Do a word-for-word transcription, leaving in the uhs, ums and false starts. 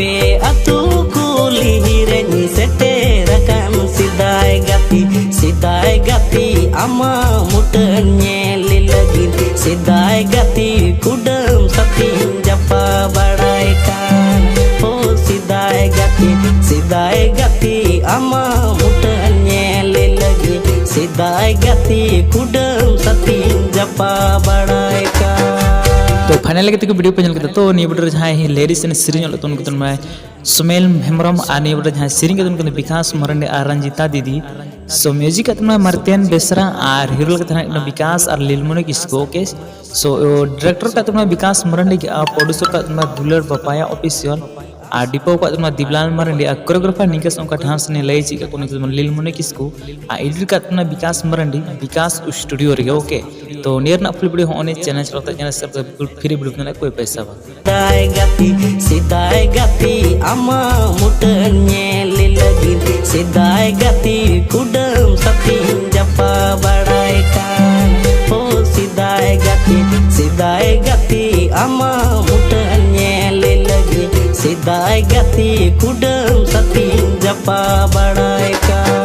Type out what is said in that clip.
ᱟᱯᱮ ᱟᱹᱛᱩ ᱠᱩᱞᱦᱤ ᱨᱮᱧ ᱥᱮᱴᱮᱨ ᱟᱠᱟᱱ, ᱥᱮᱫᱟᱭ ᱜᱟᱛᱮ, ᱥᱮᱫᱟᱭ ᱜᱟᱛᱮ, ᱟᱢᱟᱜ ᱢᱩᱴᱷᱟᱹᱱ ᱧᱮᱞ ᱞᱟᱹᱜᱤᱫ᱾ ᱥᱮᱫᱟᱭ ᱜᱟᱛᱮ, ᱠᱩᱰᱟᱹᱢ ᱥᱟᱛᱮᱧ ᱡᱟᱯᱟ ᱵᱟᱲᱟᱭ ᱠᱟᱱ᱾ ᱦᱳ ᱥᱮᱫᱟᱭ ᱜᱟᱛᱮ, ᱥᱮᱫᱟᱭ ᱜᱟᱛᱮ, ᱟᱢᱟᱜ ᱢᱩᱴᱷᱟᱹᱱ ᱧᱮᱞ ᱞᱟᱹᱜᱤᱫ᱾ ᱥᱮᱫᱟᱭ ᱜᱟᱛᱮ, ᱠᱩᱰᱟᱹᱢ ᱥᱟᱛᱮᱧ ᱡᱟᱯᱟ ᱵᱟᱲᱟᱭ ᱠᱟᱱ᱾ ᱛᱚ ᱯᱷᱟᱭᱱᱟᱞ ᱜᱟᱛᱮ ᱠᱚ, ᱵᱷᱤᱰᱤᱭᱳ ᱯᱮ ᱧᱮᱞ ᱠᱮᱫᱟ᱾ ᱛᱚ ᱱᱤᱭᱟᱹ ᱵᱷᱤᱰᱤᱭᱳ ᱨᱮ ᱡᱟᱦᱟᱸᱭ ᱞᱤᱨᱤᱠᱥ ᱮᱱᱮᱡ ᱥᱮᱨᱮᱧ ᱚᱞ ᱞᱮᱫ ᱛᱟᱵᱚᱱ ᱠᱟᱱ ᱢᱟᱭ ᱥᱩᱢᱮᱞ ᱦᱮᱢᱵᱨᱚᱢ, ᱟᱨ ᱱᱤᱭᱟᱹ ᱵᱷᱤᱰᱤᱭᱳ ᱨᱮ ᱡᱟᱦᱟᱸᱭ ᱥᱮᱨᱮᱧ ᱠᱮᱫ ᱛᱟᱵᱚᱱ ᱠᱟᱱᱟ ᱵᱤᱠᱟᱥ ᱢᱟᱨᱟᱱᱰᱤ ᱟᱨ ᱨᱚᱧᱡᱤᱛᱟ ᱫᱤᱫᱤ᱾ ᱥᱳ ᱢᱤᱭᱩᱡᱤᱠ ᱠᱟᱛᱮ ᱢᱟ ᱢᱟᱨᱛᱤᱭᱟᱱ ᱵᱮᱥᱨᱟ ᱟᱨ ᱦᱤᱨᱳ ᱞᱮᱠᱟᱛᱮ ᱦᱮᱱᱟᱜ ᱠᱤᱱᱟ ᱵᱤᱠᱟᱥ ᱟᱨ ᱞᱤᱞᱢᱚᱱᱤ ᱠᱤᱥᱠᱩ᱾ ᱳᱠᱮ, ᱥᱳ ᱰᱤᱨᱮᱠᱴᱚᱨ ᱠᱟᱛᱮ ᱢᱟ ᱵᱤᱠᱟᱥ ᱢᱟᱨᱟᱱᱰᱤ ᱜᱮ, ᱟᱨ ᱯᱨᱚᱰᱭᱩᱥᱚᱨ ᱠᱟᱛᱮ ᱢᱟ ᱫᱩᱞᱟᱹᱲ ᱵᱟᱯᱟᱭᱟ ᱚᱯᱷᱤᱥᱤᱭᱟᱞ, ᱟᱨ ᱰᱤᱯᱚ ᱠᱟᱛᱮ ᱢᱟ ᱫᱤᱵᱞᱟᱞ ᱢᱟᱨᱟᱱᱰᱤ, ᱟᱨ ᱠᱳᱨᱤᱭᱳᱜᱨᱟᱯᱷᱟᱨ ᱱᱤᱝᱠᱟ ᱥᱮ ᱚᱱᱠᱟ ᱰᱟᱱᱥ ᱨᱤᱱᱤᱡ ᱞᱟᱹᱭ ᱪᱮᱫ ᱠᱟᱜ ᱠᱚ ᱱᱤᱝᱠᱟ ᱥᱮ ᱞᱤᱞᱢᱚᱱᱤ ᱠᱤᱥᱠᱩ, ᱟᱨ ᱮᱰᱤᱴ ᱠᱟᱛᱮ ᱢᱟ ᱵᱤᱠᱟᱥ ᱢᱟᱨᱟᱱᱰᱤ, ᱵᱤᱠᱟᱥ ᱥᱴᱩᱰᱤᱭᱳ ᱨᱮᱜᱮ᱾ ᱳᱠᱮ, ᱛᱚ ᱱᱤᱭᱟᱹ ᱨᱮᱱᱟᱜ ᱯᱷᱩᱞ ᱵᱷᱤᱰᱤᱭᱳ ᱦᱚᱸ ᱚᱱᱮ ᱪᱮᱱᱮᱞ ᱪᱟᱞᱟᱣ ᱠᱟᱛᱮ ᱧᱮᱞ ᱥᱮ ᱯᱷᱨᱤ ᱵᱷᱤᱰᱤᱭᱳ ᱢᱮᱱᱟᱜᱼᱟ, ᱠᱳᱭ ᱯᱚᱭᱥᱟ ᱵᱟᱝ᱾ ᱥᱮᱫᱟᱭ ᱜᱟᱛᱮ, ᱥᱮᱫᱟᱭ ᱜᱟᱛᱮ, ᱟᱢᱟᱜ ᱢᱩᱴᱷᱟᱹᱱ ᱧᱮᱞ ᱞᱟᱹᱜᱤᱫ᱾ ᱥᱮᱫᱟᱭ ᱜᱟᱛᱮ, ᱠᱩᱰᱟᱹᱢ ᱥᱟᱛᱮᱧ ᱡᱟᱯᱟ ᱵᱟᱲᱟᱭ ᱠᱟᱱ᱾ ᱦᱳ ᱥᱮᱫᱟᱭ ᱜᱟᱛᱮ, ᱥᱮᱫᱟᱭ ᱜᱟᱛᱮ, ᱟᱢᱟᱜ ᱢᱩᱴᱷᱟᱹᱱ ᱧᱮᱞ ᱞᱟᱹᱜᱤᱫ᱾ ᱥᱮᱫᱟᱭ ᱜᱟᱛᱮ, ᱠᱩᱰᱟᱹᱢ ᱥᱟᱛᱮᱧ ᱡᱟᱯᱟ ᱵᱟᱲᱟᱭ ᱠᱟᱱ᱾